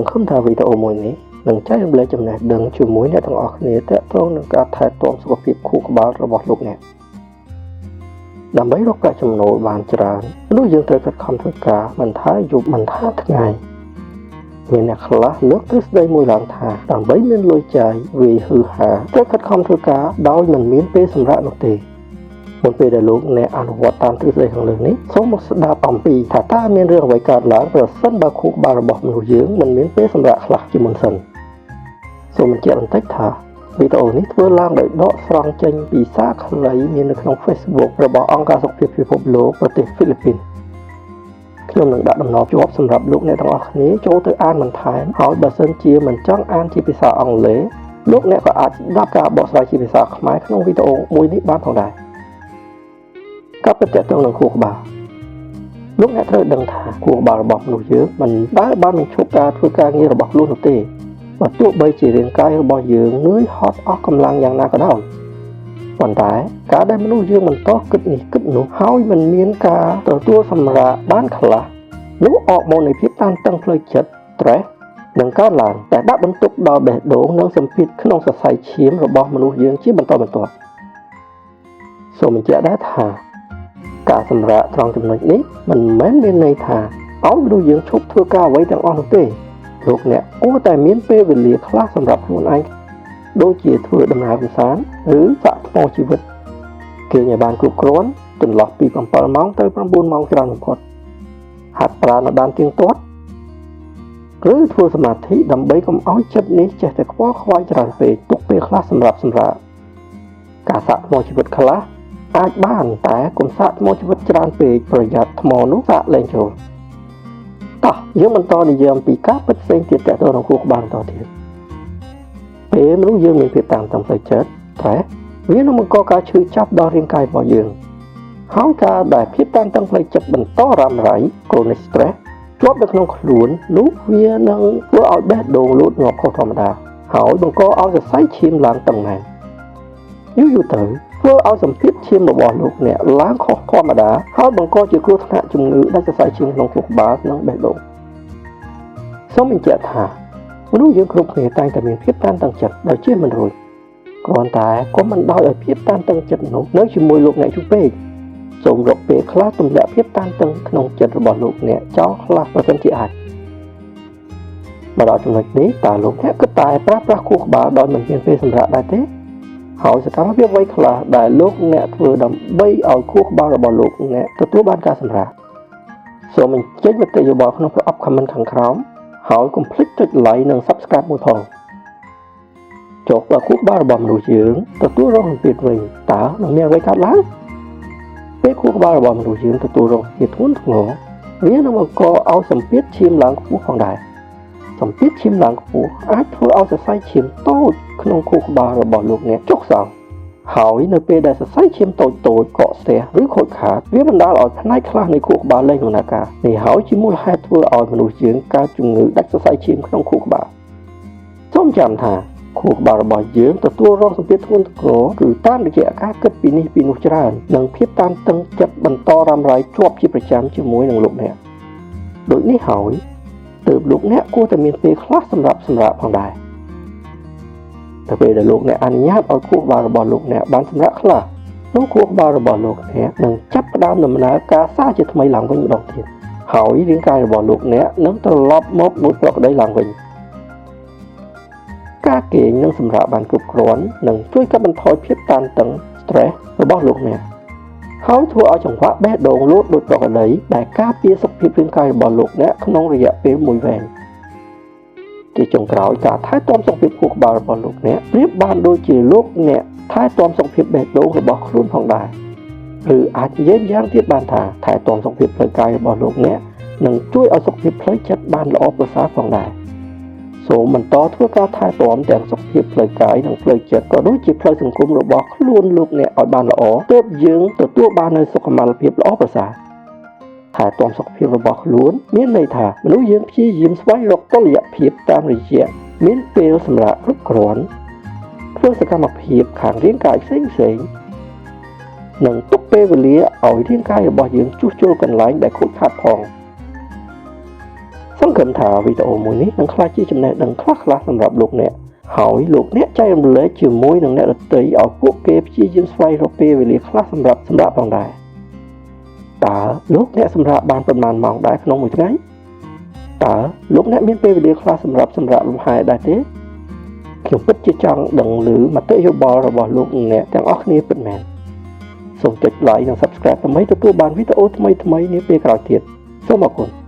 ង្ឃឹមថាវីដេអូមួយនេះនឹងចែករំលែកចំណេះដឹងជាមួយអ្នកទាំងអស់គ្នាទាក់ទងនឹងការថែទាំសុខភាពខួរក្បាលរបស់លោកអ្នកដើម្បីរកប្រាក់ចំណូលបានច្រើនមនុស្សយើងត្រូវខិតខំធ្វើការមិនថាយប់មិនថាថ្ងៃមានអ្នកខ្លះលើកទ្រឹស្ដីមួយឡើងថាដើម្បីមានលុយចាយវាយហ៊ឺហាត្រូវខិតខំធ្វើការដោយមិនមានពេលសម្រាកនោះទេមុនពេលដែលលោកអ្នកអនុវត្តតាមទ្រឹស្ដីខាងលើនេះសូមមកស្ដាប់អំពីថាតើមានរឿងអ្វីកើតឡើងប្រសិនបើខួរក្បាលរបស់មនុស្សយើងមិនមានពេលសម្រាកខ្លះជាមុនសិនសូមបញ្ជាក់បន្តិចថាវីដេអូនេះធ្វើឡើងដោយដកស្រង់ចេញពីសារខ្លីមាននៅក្នុង Facebook របស់អង្គការសុខភាពពិភពលោកប្រទេសហ្វីលីពីនខ្ញុំនឹងដាក់តំណភ្ជាប់សម្រាប់លោកអ្នកទាំងអស់គ្នាចូលទៅអានបន្ថែមហើយបើសិនជាមិនចង់អានជាភាសាអង់គ្លេសលោកអ្នកក៏អាចស្ដាប់ការបកស្រាយជាភាសាខ្មែរក្នុងវីដេអូមួយនេះបានផងដែរការពិតទាក់ទងនឹងខួរក្បាលលោកអ្នកត្រូវដឹងថាខួរក្បាលរបស់មនុស្សយើងមិនដែលបានបញ្ឈប់ការធ្វើការងាររបស់ខ្លួននោះទេបើទោះបីជារាងកាយរបស់យើងនឿយហត់អស់កម្លាំងយ៉ាងណាក៏ដោយប៉ុន្តែការដែលមនុស្សយើងបន្តគិតនេះគិតនោះហើយមិនមានការទទួលសម្រាកបានខ្លះនោះអរម៉ូននៃភាពតានតឹងផ្លូវចិត្ត stress នឹងកើតឡើងតែដាក់បន្ទុកដល់បេះដូងនិងសម្ពាធក្នុងសរសៃឈាមរបស់មនុស្សយើងជាបន្តបន្ទាប់សូមបញ្ជាក់ដែរថាការសម្រាកត្រង់ចំណុចនេះមិនមែនមានន័យថាឲ្យមនុស្សយើងឈប់ធ្វើការអ្វីទាំងអស់នោះទេលោកអ្នកគួរតែមានពេលវេលាខ្លះសម្រាប់ខ្លួនឯងដូចជាធ្វើដំណើរកម្សាន្តឬសាកថ្មជីវិតគេងឲ្យបានគ្រប់គ្រាន់ចន្លោះពី7ម៉ោងទៅ9ម៉ោងច្រើនបំផុតហាត់ប្រាណឲ្យបានទៀងទាត់ឬធ្វើសមាធិដើម្បីកុំឲ្យចិត្តនេះចេះតែខ្វល់ខ្វាយច្រើនពេកទុកពេលខ្លះសម្រាប់សម្រាកការសាកថ្មជីវិតខ្លះអាចបានតែកុំសាកថ្មជីវិតច្រើនពេកប្រយ័ត្នថ្មនោះសាកលែងចូលតោះយើងបន្តនិយាយអំពីការពិតផ្សេងទៀតទាក់ទងនឹងខួរក្បាលបន្តទៀតពេលមនុស្សយើងមានភាពតានតឹងផ្លូវចិត្តតែវានឹងបង្កការឈឺចាប់ដល់រាងកាយរបស់យើងហើយការដែលភាពតានតឹងផ្លូវចិត្តបន្តរ៉ាំរ៉ៃ chronic stress ជាប់នៅក្នុងខ្លួននោះវានឹងធ្វើឲ្យបេះដូងលោតញាប់ខុសធម្មតាហើយបង្កឲ្យសរសៃឈាមឡើងតឹងណែនយូរយូរទៅធ្វើឲ្យសម្ពាធឈាមរបស់លោកអ្នកឡើងខុសធម្មតាហើយបង្កជាគ្រោះថ្នាក់ជំងឺដាច់សរសៃឈាមក្នុងខួរក្បាលនិងបេះដូងសូមបញ្ជាក់ថាមនុស្សយើងគ្រប់គ្នាតែងតែមានភាពតានតឹងចិត្តដោយជៀសមិនរួចគ្រាន់តែកុំបណ្ដោយឲ្យភាពតានតឹងចិត្តនោះនៅជាមួយលោកអ្នកយូរពេកសូមរកពេលខ្លះទម្លាក់ភាពតានតឹងក្នុងចិត្តរបស់លោកអ្នកចោលខ្លះប្រសិនជាអាចមកដល់ចំណុចនេះតើលោកអ្នកគិតតែប្រើប្រាស់ខួរក្បាលដោយមិនមានពេលសម្រាកដែរទេហើយសកម្មភាពអ្វីខ្លះដែលលោកអ្នកធ្វើដើម្បីឲ្យខួរក្បាលរបស់លោកអ្នកទទួលបានការសម្រាកសូមបញ្ចេញមតិយោបល់ក្នុងប្រអប់ comment ខាងក្រោមហើយកុំភ្លេចចុច like និង Subscribe មួយផងចុះបើខួរក្បាលរបស់មនុស្សយើងទទួលរងសម្ពាធវិញតើនឹងមានអ្វីកើតឡើងពេលខួរក្បាលរបស់មនុស្សយើងទទួលរងសម្ពាធធ្ងន់ធ្ងរវានឹងបង្កឲ្យសម្ពាធឈាមឡើងខ្ពស់ផងដែរសម្ពាធឈាមឡើងខ្ពស់អាចធ្វើឲ្យសរសៃឈាមតូចក្នុងខួរក្បាលរបស់លោកអ្នកចុះខ្សោយហើយនៅពេលដែលសរសៃឈាមតូចតូចកកស្ទះឬខូចខាតវាបណ្ដាលឲ្យផ្នែកខ្លះនៃខួរក្បាលលែងដំណើរការនេះហើយជាមូលហេតុធ្វើឲ្យមនុស្សយើងកើតជំងឺដាច់សរសៃឈាមក្នុងខួរក្បាលសូមចាំថាខួរក្បាលរបស់យើងទទួលរងសម្ពាធធ្ងន់ធ្ងរគឺតាមរយៈការគិតពីនេះពីនោះច្រើននិងភាពតានតឹងចិត្តបន្តរ៉ាំរ៉ៃជាប់ជាប្រចាំជាមួយនឹងលោកអ្នកដូចនេះហើយទើបលោកអ្នកគួរតែមានពេលខ្លះសម្រាប់សម្រាកផងដែរទៅពេលដែលលោកអ្នកអនុញ្ញាតឲ្យខួរក្បាលរបស់លោកអ្នកបានសម្រាកខ្លះនោះខួរក្បាលរបស់លោកអ្នកនឹងចាប់ផ្ដើមដំណើរការសារជាថ្មីឡើងវិញម្ដងទៀតហើយរាងកាយរបស់លោកអ្នកនឹងត្រឡប់មកដូចប្រក្រតីឡើងវិញការគេងនិងសម្រាកបានគ្រប់គ្រាន់នឹងជួយកាត់បន្ថយភាពតានតឹង stress របស់លោកអ្នកហើយធ្វើឲ្យចង្វាក់បេះដូងលោតដូចប្រក្រតីដែលការពារសុខភាពរាងកាយរបស់លោកអ្នកក្នុងរយៈពេលមួយវែងជាចុងក្រោយការថែទាំសុខភាពខួរក្បាលរបស់លោកអ្នកប្រៀបបានដូចជាលោកអ្នកថែទាំសុខភាពបេះដូងរបស់ខ្លួនផងដែរឬអាចនិយាយយ៉ាងទៀតបានថាថែទាំសុខភាពផ្លូវកាយរបស់លោកអ្នកនឹងជួយឲ្យសុខភាពផ្លូវចិត្តបានល្អប្រសើរផងដែរសូមបន្តធ្វើការថែទាំទាំងសុខភាពផ្លូវកាយនិងផ្លូវចិត្តក៏ដូចជាផ្លូវសង្គមរបស់ខ្លួនលោកអ្នកឲ្យបានល្អទើបយើងទទួលបាននូវសុខុមាលភាពល្អប្រសើរថែទាំសុខភាពរបស់ខ្លួនមានន័យថាមនុស្សយើងព្យាយាមស្វែងរកតុល្យភាពតាមរយៈមានពេលសម្រាកគ្រប់គ្រាន់ធ្វើសកម្មភាពខាងរាងកាយផ្សេងផ្សេងនិងទុកពេលវេលាឲ្យរាងកាយរបស់យើងជួសជុលកន្លែងដែលខូចខាតផងស សង្ឃឹមថាវីដេអូមួយនេះនឹងក្លាយជាចំណេះដឹងខ្លះៗសម្រាប់លោកអ្នកហើយលោកអ្នកចែករំលែកជាមួយនឹងអ្នកដទៃឲ្យពួកគេព្យាយាមស្វែងរកពេលវេលាខ្លះសម្រាប់សម្រាកផងដែរតើលោកអ្នកសម្រាកបានប៉ុន្មានម៉ោងដែរក្នុងមួយថ្ងៃតើលោកអ្នកមានពេលវេលាខ្លះសម្រាប់សម្រាកលំហែដែរទេខ្ញុំពិតជាចង់ដឹងឮមតិយោបល់របស់លោកអ្នកទាំងអស់គ្នាពិតមែនសូមចុច Like និង Subscribe ដើម្បីទទួលបានវីដេអូថ្មីៗនាពេលក្រោយទៀតសូមអរគុណ។